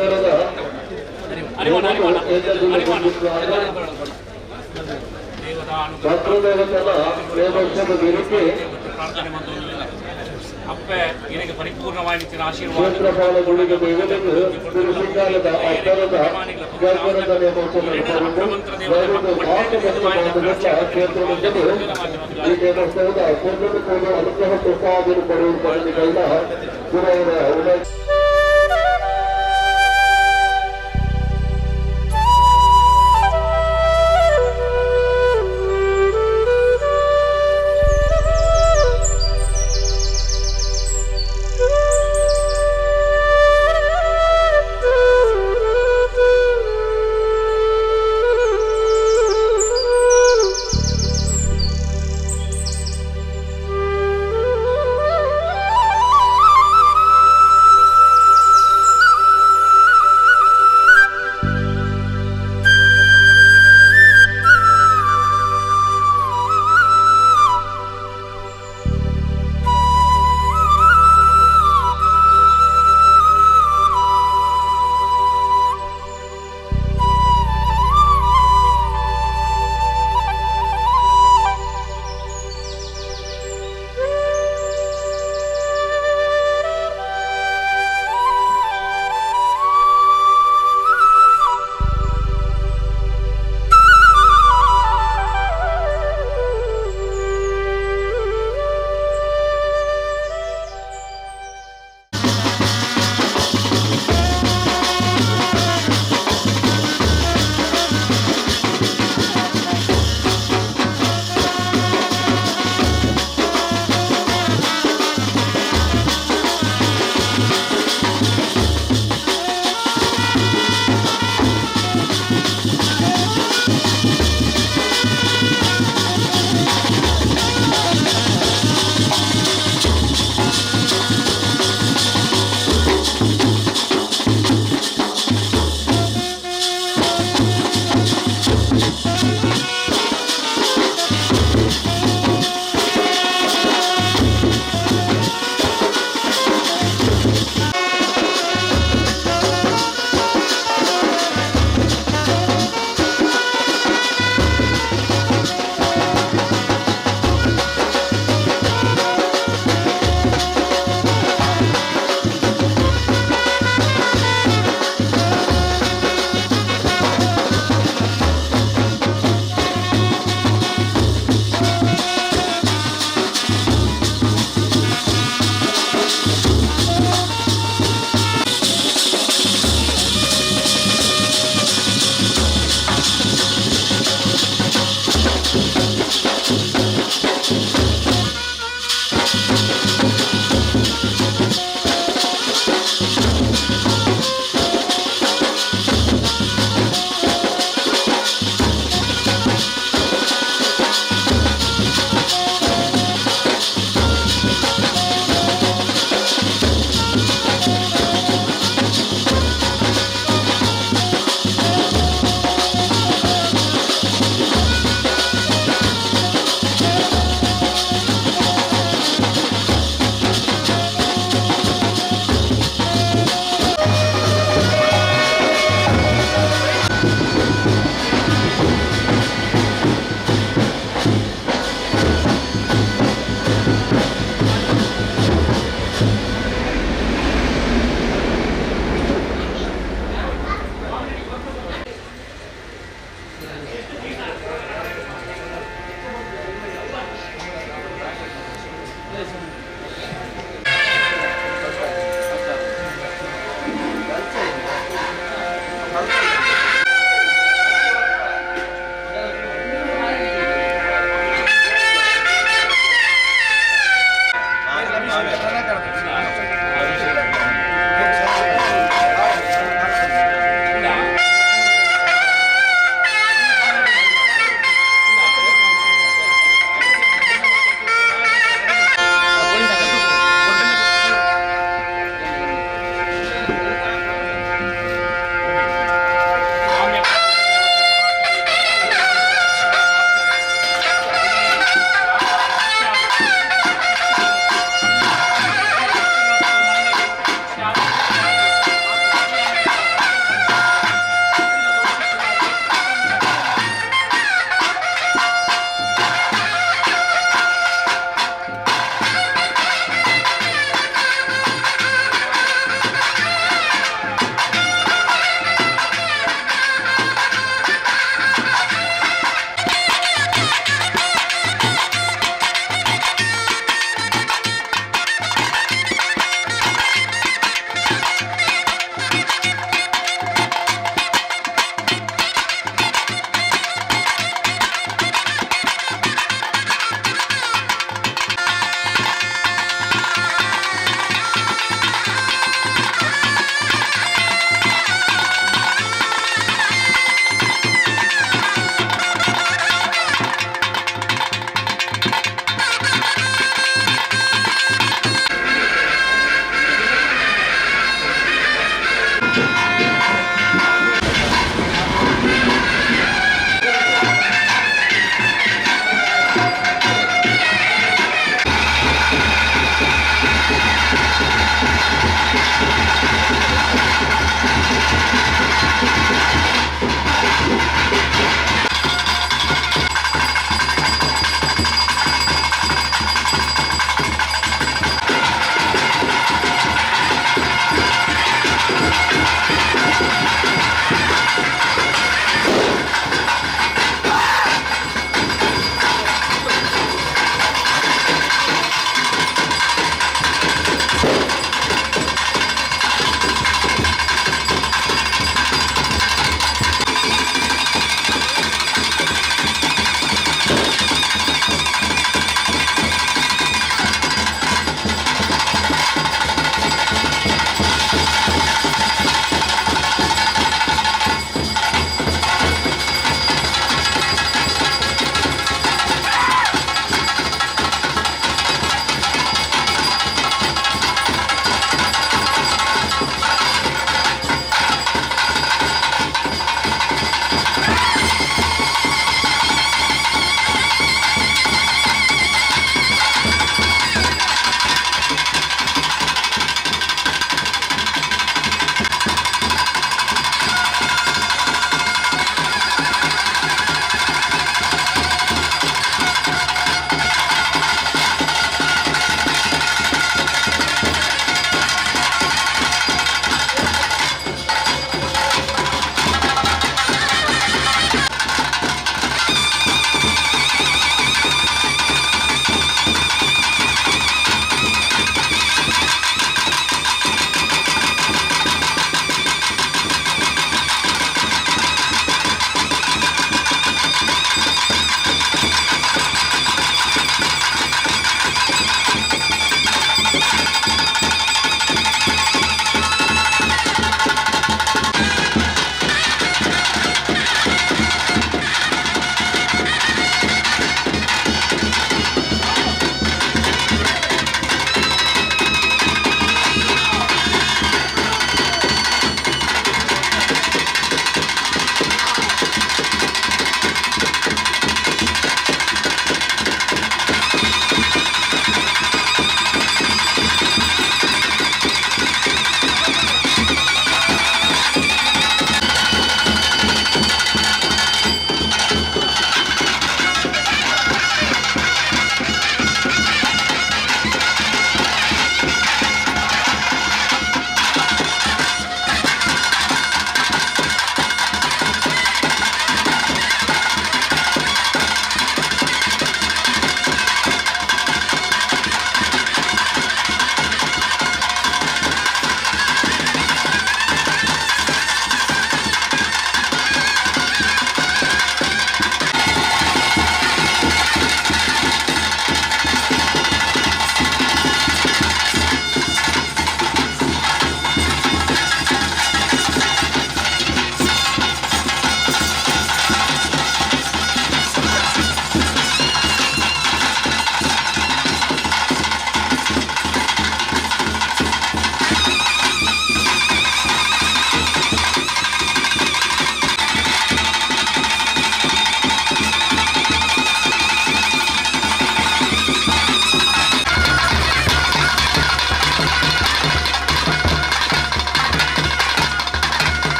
ಗಗ್ಗರದ ಮಾತೃದೇವತೆನ ನೇಮೋತ್ಸವ ದಿನಕ್ಕೆ ಅಪ್ಪೆ ಇದಕ್ಕೆ ಪರಿಪೂರ್ಣವಾಗಿ ಆಶೀರ್ವಾದ ಕ್ಷೇತ್ರಪಾಲ ಗುಳಿಗೆ ದೇವತೆಗೆ ತಿರುಸಿಂಗಾಲದ ಅಷ್ಟರದ ಗಗ್ಗರದ ನೇಮೋತ್ಸವ ನಡೆಸಬೇಕು. ಮಾತ ಮತ್ತು ಕ್ಷೇತ್ರದಿಂದಲೂ ಈ ನೇಮೋತ್ಸವದ ಪೂರ್ಣ ಅನುಗ್ರಹ ಪ್ರಸಾದನು ಪಡೆಯುವ ಪಡೆದ ಗುರುವರ Thank you.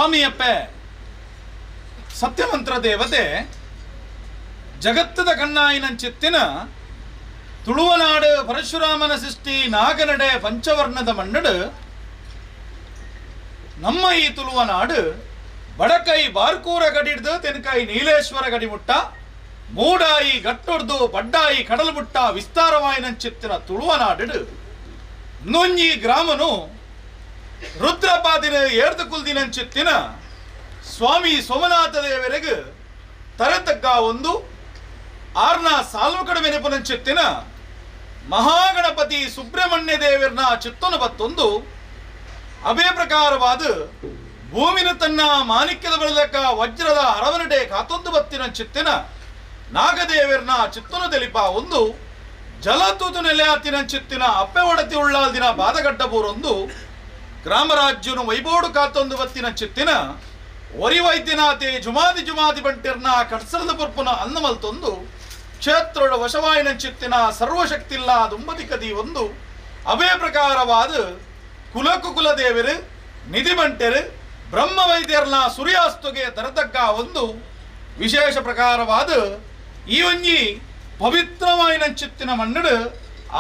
ಸ್ವಾಮಿಯಪ್ಪೆ ಸತ್ಯಮಂತ್ರ ದೇವತೆ ಜಗತ್ತದ ಕಣ್ಣಾಯಿನಂಚಿತ್ತಿನ ತುಳುವನಾಡು ಪರಶುರಾಮನ ಸೃಷ್ಟಿ ನಾಗನಡೆ ಪಂಚವರ್ಣದ ಮಣ್ಣಡು ನಮ್ಮ ಈ ತುಳುವನಾಡು ಬಡಕೈ ಬಾರ್ಕೂರ ಗಡಿಡ್ದು ತೆನಕಾಯಿ ನೀಲೇಶ್ವರ ಗಡಿಮುಟ್ಟ ಮೂಡಾಯಿ ಗಟ್ಟೊಡ್ದು ಬಡ್ಡಾಯಿ ಕಡಲ್ಮುಟ್ಟ ವಿಸ್ತಾರವಾಯಿನಂಚಿತ್ತಿನ ತುಳುವನಾಡು ನೊಂಜಿ ಗ್ರಾಮನು ರುದ್ರಪಾದಿನ ಏರ್ದು ಕುಲ್ದಿನಂಚಿತ್ತಿನ ಸ್ವಾಮಿ ಸೋಮನಾಥ ದೇವರಿಗೆ ತರತಕ್ಕ ಒಂದು ಆರ್ನ ಸಾಲ್ವ ಕಡಿಮೆ ನೆಪನಂಚಿತ್ತಿನ ಮಹಾಗಣಪತಿ ಸುಬ್ರಹ್ಮಣ್ಯ ದೇವರನ ಚಿತ್ತನು ಬತ್ತೊಂದು ಅವೇ ಪ್ರಕಾರವಾದ ಭೂಮಿನ ತನ್ನ ಮಾಣಿಕ್ಯದ ಬಳಲಕ್ಕ ವಜ್ರದ ಅರವನಡೆ ಕಾತೊಂದು ಬತ್ತಿನ ಚಿತ್ತಿನ ನಾಗದೇವರನ ಚಿತ್ತನು ತೆಲಿಪ ಒಂದು ಜಲತೂತು ನೆಲೆಯಾತಿನ ಚಿತ್ತಿನ ಅಪ್ಪೆ ಒಡತಿ ಉಳ್ಳಾಲ್ದಿನ ಬಾದಗಡ್ಡ ಬೂರೊಂದು ಗ್ರಾಮರಾಜ್ಯನು ವೈಬೋಡು ಕಾತೊಂದು ಬತ್ತಿನ ಚಿತ್ತಿನ ಒರಿ ವೈದ್ಯನಾಥೆ ಜುಮಾದಿ ಜುಮಾದಿ ಬಂಟಿರ್ನ ಕಡ್ಸಲದ ಪುರ್ಪುನ ಅನ್ನಮಲ್ತೊಂದು ಕ್ಷೇತ್ರೋಡ ವಶವಾಯಿನ ಚಿತ್ತಿನ ಸರ್ವಶಕ್ತಿಲ್ಲ ದುಂಬತಿ ಕದಿ ಒಂದು ಅವೇ ಪ್ರಕಾರವಾದ ಕುಲಕು ಕುಲದೇವರು ನಿಧಿ ಬಂಟೆರು ಬ್ರಹ್ಮ ವೈದ್ಯರ್ನ ಸೂರ್ಯಾಸ್ತುಗೆ ತರತಕ್ಕ ಒಂದು ವಿಶೇಷ ಪ್ರಕಾರವಾದ ಈ ಒಂಜಿ ಪವಿತ್ರವಾಯಿನ ಚಿತ್ತಿನ ಮಣ್ಣಡು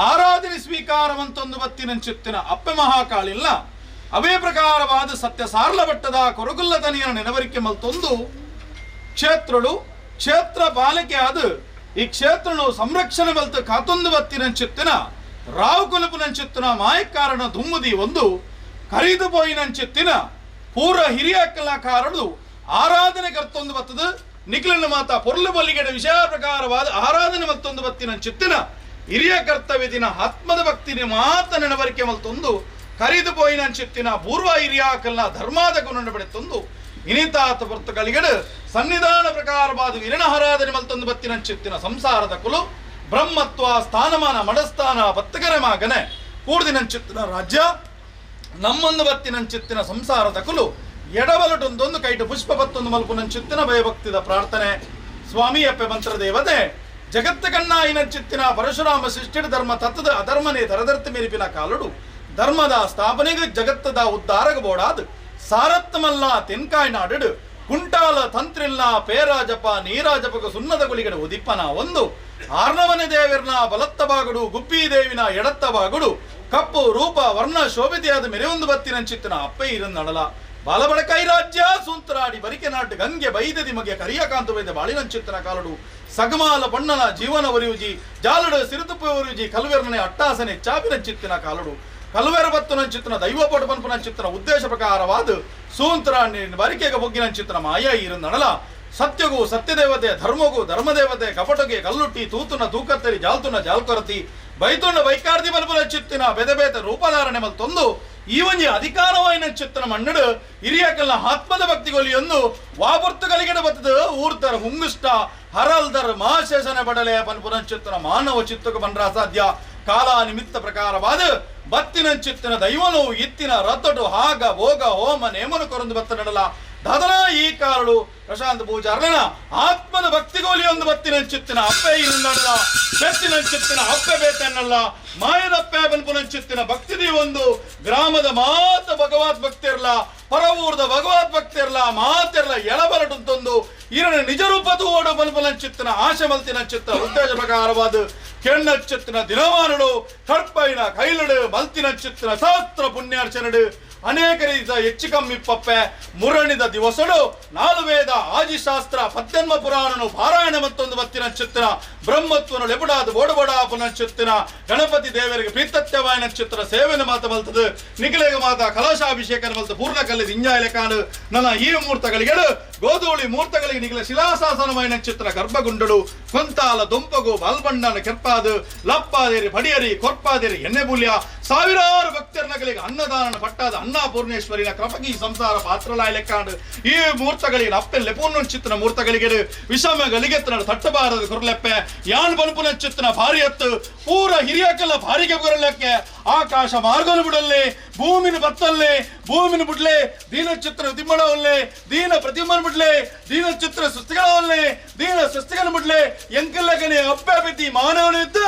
ಆರಾಧನೆ ಸ್ವೀಕಾರವಂತೊಂದು ಬತ್ತಿನ ಚಿತ್ತಿನ ಅಪ್ಪೆ ಮಹಾಕಾಳಿಲ್ಲ ಅವೇ ಪ್ರಕಾರವಾದ ಸತ್ಯ ಸಾರ್ಲ ಭಟ್ಟದ ಕೊರಗುಲ್ಲ ತನಿಯ ನೆನವರಿಕೆ ಮಲ್ತೊಂದು ಕ್ಷೇತ್ರಳು ಕ್ಷೇತ್ರ ಪಾಲಿಕೆ ಆದ ಈ ಕ್ಷೇತ್ರನು ಸಂರಕ್ಷಣೆ ಮಲ್ತು ಕಾತೊಂದು ಬತ್ತಿನ ಚಿತ್ತಿನ ರಾವು ಕುಲುಪುನಂಚಿತ್ತಿನ ಮಾಯಕಾರನ ದುಮ್ಮದಿ ಒಂದು ಕರಿದು ಪೋಯಿನಂಚಿತ್ತಿನ ಪೂರ ಹಿರಿಯ ಕಲಾಕಾರರು ಆರಾಧನೆ ಕರ್ತೊಂದು ಬತ್ತದು ನಿಖಿಲನ ಮಾತ ಪೊರ್ಲು ಬಲ್ಲಿಗೆಡ ವಿಷಯ ಪ್ರಕಾರವಾದ ಆರಾಧನೆ ಮತ್ತೊಂದು ಬತ್ತಿನ ಚಿತ್ತಿನ ಹಿರಿಯ ಕರ್ತವ್ಯ ದಿನ ಆತ್ಮದ ಭಕ್ತಿನ ಮಾತ ನೆನವರಿಕೆ ಮಲ್ತೊಂದು ಕರಿದು ಪೋಯಿನಂಚಿತ್ತಿನ ಪೂರ್ವ ಹಿರಿಯ ಕಲ್ಲ ಧರ್ಮಾದ ಗುಣ ಪಡೆತೊಂದು ಇನಿತಾತ ಪೊರ್ತುಗಳಿಗಡು ಸನ್ನಿಧಾನ ಪ್ರಕಾರವಾದ ವಿರಣಹರಾಧನೆ ಮಲ್ತೊಂದು ಬತ್ತಿನ ಚಿತ್ತಿನ ಸಂಸಾರದ ಕುಲು ಬ್ರಹ್ಮತ್ವ ಸ್ಥಾನಮಾನ ಮಡಸ್ಥಾನ ಬತ್ತಕರೆ ಮಾಗನೆ ಕೂಡ್ದಿನಂಚಿತ್ತಿನ ರಾಜ್ಯ ನಮ್ಮೊಂದು ಬತ್ತಿನಂಚಿತ್ತಿನ ಸಂಸಾರದ ಕುಲು ಎಡಬಲಟೊಂದೊಂದು ಕೈಟು ಪುಷ್ಪ ಬತ್ತೊಂದು ಮಲ್ಪುನಂಚಿತ್ತಿನ ಭಯಭಕ್ತಿದ ಪ್ರಾರ್ಥನೆ. ಸ್ವಾಮಿಯಪ್ಪೆ ಮಂತ್ರ ದೇವತೆ ಜಗತ್ತ ಕಣ್ಣಾಯಿನಂಚಿತ್ತಿನ ಪರಶುರಾಮ ಸೃಷ್ಟಿಡ ಧರ್ಮ ತತ್ತದ ಅಧರ್ಮನೇ ತರದರ್ತಿ ಮೇರಿಪಿನ ಕಾಲುಡು ಧರ್ಮದ ಸ್ಥಾಪನೆಗೆ ಜಗತ್ತದ ಉದ್ಧಾರಗ ಬೋಡಾದ ಸಾರತ್ಮಲ್ಲ ತೆನ್ಕಾಯ್ ನಾಡು ಕುಂಟಾಲ ತಂತ್ರಿಲ್ಲ ಪೇರಾಜಪ ನೀರಾಜಪಕ ಸುನ್ನದ ಗುಳಿಗಡೆ ಉದಿಪ್ಪನ ಒಂದು ಆರ್ಣವನ ದೇವಿರ್ನ ಬಲತ್ತ ಬಾಗುಡು ಗುಪ್ಪಿ ದೇವಿನ ಎಡತ್ತ ಬಾಗುಡು ಕಪ್ಪು ರೂಪ ವರ್ಣ ಶೋಭಿತೆಯಾದ ಮೆರೆಯೊಂದು ಬತ್ತಿನಂಚಿತ್ತಿನ ಅಪ್ಪೆ ಇರನ್ನಡಲ ಬಾಲಬಡಕೈ ರಾಜ್ಯ ಸೂಂತರಾಡಿ ಬರಿಕೆ ನಾಟು ಗಂಗೆ ಬೈದದಿ ಮಗೆ ಕರಿಯಕಾಂತ ಬೈದ ಬಾಳಿನಂಚಿತ್ತಿನ ಕಾಲಡು ಸಗಮಾಲ ಬಣ್ಣನ ಜೀವನ ಒರಿಯುಜಿ ಜಾಲಡು ಸಿರುತುಪ್ಪ ಒರಿಯುಜಿ ಕಲ್ವೆರ್ನನೆ ಅಟ್ಟಾಸನೆ ಚಾಪಿನಂಚಿತ್ತಿನ ಕಾಲಡು ಕಲ್ವೆರ ಬತ್ತುನಂಚಿತ್ತಿನ ದೈವ ಪೋಟ ಪನ್ಪುನಂಚಿತ್ತಿನ ಉದ್ದೇಶ ಪ್ರಕಾರವಾದ ಸೂಂತರಾಣಿ ಬರಿಕೆಗೆ ಬೊಗ್ಗಿನಂಚಿತ್ತಿನ ಮಾಯ ಇರನ್ನಡಲ ಸತ್ಯಗೂ ಸತ್ಯದೇವತೆ ಧರ್ಮಗೂ ಧರ್ಮದೇವತೆ ಕಪಟಗೆ ಕಲ್ಲುಟ್ಟಿ ತೂತುನ ತೂಕತ್ತರಿ ಜಾಲ್ತುನ ಜಾಲ್ಕೊರತಿ ಬೈತುಂಡ ಬೈಕಾರ್ದಿ ಬಲ್ಪುನ ಚಿತ್ತಿನ ಬೆದಬೇತ ರೂಪಧಾರಣೆ ಮಲ್ತೊಂದು ಈ ಒಂಜಿ ಅಧಿಕಾರವಾಯಿನ ಚಿತ್ತನ ಮಣ್ಣಡು ಹಿರಿಯಕಲ್ಲ ಆತ್ಮದ ಭಕ್ತಿಗೊಲಿಯೊಂದು ವಾಪುರ್ತುಗಳಿಗಡ ಬತ್ತದ ಊರ್ತರ ಹುಂಗುಷ್ಟ ಹರಲ್ದರ್ ಮಾಶೇಷನ ಬಡಲೆ ಪನ್ಪುನ ಚಿತ್ತನ ಮಾನವ ಚಿತ್ತಕ್ಕೆ ಬಂದ್ರ ಅಸಾಧ್ಯ ಕಾಲ ನಿಮಿತ್ತ ಪ್ರಕಾರವಾದ ಬತ್ತಿನ ಚಿತ್ತಿನ ದೈವನು ಇತ್ತಿನ ರಥಡು ಹಾಗ ಭೋಗ ಹೋಮ ನೇಮನು ಕೊರಂದು ಬತ್ತ ನಡಲ ದಾದನ ಈ ಕಾರಳು ಪ್ರಶಾಂತ ಪೂಜಾರ್ಲನ ಆತ್ಮದ ಭಕ್ತಿಗೋಲಿಯೊಂದು ಬತ್ತಿನ ಚಿತ್ತಿನ ಅಪ್ಪೆ ಇರುನ್ನಲ್ಲ ಬೆತ್ತಿನ ಚಿತ್ತಿನ ಅಪ್ಪೆ ಬೇತನ್ನಲ್ಲ ಮಾಯದಪ್ಪೆ ಬನ್ಪುನ ಚಿತ್ತಿನ ಭಕ್ತಿದಿ ಒಂದು ಗ್ರಾಮದ ಮಾತ ಭಗವತ್ ಭಕ್ತಿರ್ಲ ಪರವೂರ್ದ ಭಗವತ್ ಭಕ್ತಿರ್ಲ ಮಾತಿರ್ಲ ಎಳಬರಟುಂತೊಂದು ಇರಣ ನಿಜ ರೂಪದ ಓಡು ಬನ್ಪುನ ಚಿತ್ತಿನ ಆಶೆ ಮಲ್ತಿನ ಚಿತ್ತ ಉದ್ದೇಶ ಪ್ರಕಾರವಾದ ಕೆಣ್ಣ ಚಿತ್ತಿನ ದಿನಮಾನಡು ಕರ್ಪೈನ ಕೈಲಡು ಮಲ್ತಿನ ಚಿತ್ತಿನ ಶಾಸ್ತ್ರ ಪುಣ್ಯಾರ್ಚನಡು ಅನೇಕ ರೀತಿಯ ಹೆಚ್ಚು ಕಮ್ಮಿ ಪಪ್ಪೆ ಮುರಣಿದ ದಿವಸಡು ನಾಲ್ವೇದ ಆದಿಶಾಸ್ತ್ರ ಪದ್ದೆನ್ಮ ಪುರಾಣನು ಪಾರಾಯಣ ಮತ್ತೊಂದು ಬತ್ತಿನ ಚಿತ್ತಿನ ಬ್ರಹ್ಮತ್ವನು ಲೆಬುಡಾದ ಬೋಡಬೋಡ ಪುನಃ ಗಣಪತಿ ದೇವರಿಗೆ ಪ್ರೀತತ್ಯವಾಯನ ಚಿತ್ರ ಸೇವೆನ ಮಾತ ಬಲ್ತದು ನಿಖಿಲೇಗ ಮಾತ ಕಲಶಾಭಿಷೇಕನ ಬಲ್ತ ಪೂರ್ಣ ಕಲ್ಲದ ಇಂಜಾಯಲೆ ಕಾನು ನನ್ನ ಈ ಮೂರ್ತಗಳಿಗೆ ಗೋಧೂಳಿ ಮೂರ್ತಗಳಿಗೆ ನಿಖಿಲ ಶಿಲಾಶಾಸನವಾಯನ ಚಿತ್ರ ಗರ್ಭಗುಂಡಡು ಕೊಂತಾಲ ದೊಂಪಗು ಬಾಲ್ಬಣ್ಣನ ಕೆರ್ಪಾದು ಲಪ್ಪಾದೇರಿ ಪಡಿಯರಿ ಕೊರ್ಪಾದೇರಿ ಎಣ್ಣೆ ಬುಲ್ಯ ಸಾವಿರಾರು ಭಕ್ತರ್ನಗಳಿಗೆ ಅನ್ನದಾನನ ಪಟ್ಟಾದ ಅನ್ನಪೂರ್ಣೇಶ್ವರಿನ ಕೃಪಗಿ ಸಂಸಾರ ಪಾತ್ರಲಾಯಲೆಕ್ಕಾಂಡು ಈ ಮೂರ್ತಗಳಿಗೆ ಅಪ್ಪೆ ಲೆಪೂರ್ಣ ಚಿತ್ರನ ಮೂರ್ತಗಳಿಗೆ ವಿಷಮ ಗಲಿಗೆತ್ತನ ತಟ್ಟಬಾರದು ಕುರ್ಲೆಪ್ಪೆ ಯಾನ್ ಬನುಪುನ ಚಿತ್ರನ ಭಾರಿಯತ್ತು ಪೂರ ಹಿರಿಯಕಲ್ಲ ಭಾರಿಗೆ ಬರಲೆಕ್ಕೆ ಆಕಾಶ ಮಾರ್ಗನು ಬಿಡಲ್ಲಿ ಭೂಮಿನ ಬತ್ತಲ್ಲಿ ಭೂಮಿನ ಬಿಡ್ಲೆ ದೀನ ಚಿತ್ರ ತಿಮ್ಮಡವಲ್ಲೇ ದೀನ ಪ್ರತಿಮನ ಬಿಡ್ಲೆ ದೀನ ಚಿತ್ರ ಸೃಷ್ಟಿಗಳವಲ್ಲೇ ದೀನ ಸೃಷ್ಟಿಗಳ ಬಿಡ್ಲೆ ಎಂಕಲ್ಲಗನೆ ಅಪ್ಪೆ ಬಿದ್ದಿ ಮಾನವನು ಇದ್ದು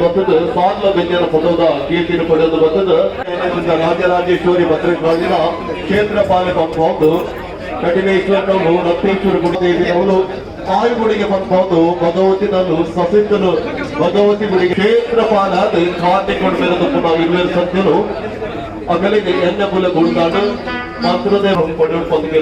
ಬತ್ತದ ಸಾರ್ಲ ವ್ಯಂಜನ ಫೋಟೋದ ಕೀರ್ತಿನ ಪಡೆದು ಬತ್ತದ ರಾಜರಾಜೇಶ್ವರಿ ಭದ್ರಕಾಳಿನ ಕ್ಷೇತ್ರ ಪಾಲೆ ಪಂಪೌಂದು ಕಟಿಲೇಶ್ವರನವರು ರತ್ನೇಶ್ವರ ಗುರುದೇವಿನವರು ಆಯುಗುಡಿಗೆ ಪಂಪೌಂದು ಭಗವತಿನಲ್ಲು ಸಸಿದ್ದನು ಭಗವತಿ ಗುಡಿಗೆ ಕ್ಷೇತ್ರ ಪಾಲಾದ ಕಾರ್ತಿಕೊಂಡು ಮೇಲದ ಪುನಃ ಇರುವೆರ್ ಸತ್ಯನು ಅಗಲಿಗೆ ಎನ್ನ ಕುಲ ಗುಂಡಾಡು ಮಂತ್ರದೇವ ಪಡೆಯುವ ಪಂದಿಗೆ.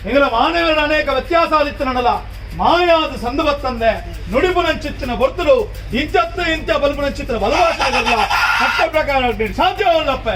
ಎಂಗಲ ಮಾನವರ ಅನೇಕ ವ್ಯತ್ಯಾಸ ಆದಿತ್ತನಲ್ಲ ಮಾಯಾದ ಸಂದ ಬತ್ತಂದೆ ನುಡಿಪುನಂಚಿತ್ತಿನ ಬೊರ್ತುಡು ಇಂಚತ್ತು ಇಂಚ ಬಲ್ಪುನಂಚಿತ್ತಿನ ಬಲವಾಸಲ್ಲ ಚಟ್ಟ ಪ್ರಕಾರ ಸಾಧ್ಯವಲ್ಲಪ್ಪ.